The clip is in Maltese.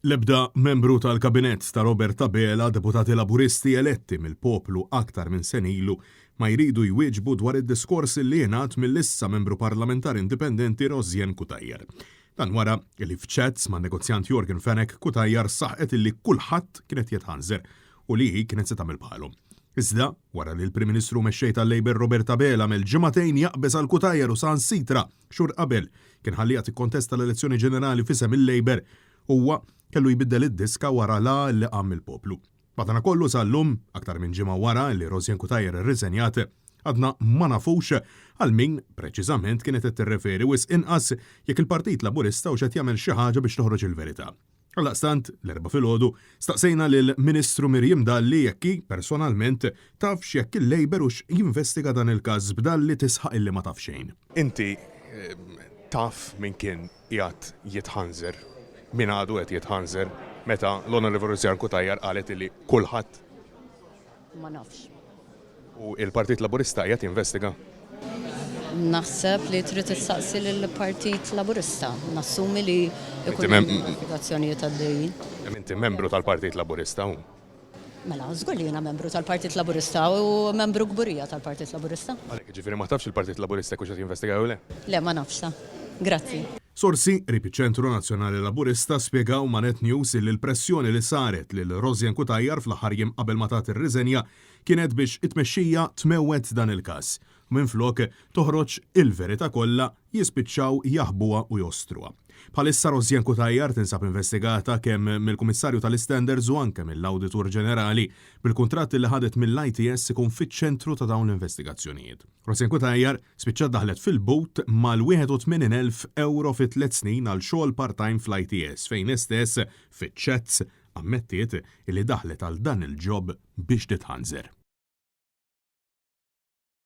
L-ebda membru tal-Kabinett ta' Robert Abela, deputati Laburisti eletti mill-poplu aktar minn sena ilu, ma jridu jwieġbu dwar id-diskors li jingħad mill-issa membru parlamentari indipendenti Rosianne Cutajar. Dan wara li f'chats man-negozjant Yorgen Fenech, Cutajar saħqet illi kulħadd kien qed jitħanżer u li hi kienet se tagħmel bħalhom. Iżda, wara li l-Prim Ministru u Mexxej tal-Labour Robert Abela għamel ġimagħtejn jaqbeż għal Cutajar u saħansitra xhur qabel kien ħalliha tikkontesta l-elezzjoni ġenerali f'isem il-Labour, huwa kellu jbiddel id-diska wara l-għa li qam mill-poplu. Madanakollu sal-lum, aktar minn ġimgħa wara li Rosianne Cutajar irriżenjat, għadna ma nafux għal min preċiżament kienet qed tirreferi wisq inqas jekk il-Partit Laburista hux qed jagħmel xi ħaġa biex toħroġ il-verità. Għaldaqstant, l-Erbgħa filgħodu, staqsejna lill-Ministru Miriam Dalli jekk hi, personalment, tafx jekk il-Labour hux jinvestiga dan il-każ b'Dalli tisħaq illi ma taf xejn. Inti taf min kien qiegħed jitħanżer, min għadu qed jitħanżer meta l-Onorevoli Rosianne Cutajar qalet illi kulħadd Ma nafx. U l-Partit Laburista qiegħed jinvestiga? Naħseb li trid issaqsi lill-Partit Laburista. Nassumi li jkun hemm investigazzjonijiet għaddejjin. Inti membru tal-Partit Laburista u? Mela, żgur li jiena membru tal-Partit Laburista u membru kburija tal-Partit Laburista. Għalhekk, jiġifieri ma tafx il-Partit Laburista jekk hux qed jinvestiga jew le? Le, ma nafx ta. Grazzi. Sorsi qrib iċ-Ċentru Nazzjonali Laburista spjegaw ma' Net News illi l-pressjoni li saret lil Rosianne Cutajar fl-aħħar jiem qabel ma tat ir-riżenja kienet biex it-tmexxija tmewwet dan il-każ u minflok toħroġ il-verità kollha jispiċċaw jaħbuha u jostruha. Bħalissa Rosianne Cutajar tinsab investigata kemm mill-Kummissarju tal-Istandards u anke mill-Awditur Ġenerali bil-kuntratt li ħadet mill-ITS ikun fiċ-ċentru ta' dawn l-investigazzjonijiet. Rosianne Cutajar spiċċat daħlet fil-but mal-81,000 ewro fi tliet snin għal xogħol part-time fl-ITS fejn hi stess fiċ-chats ammettiet li daħlet għal dan il-job biex titħanżer.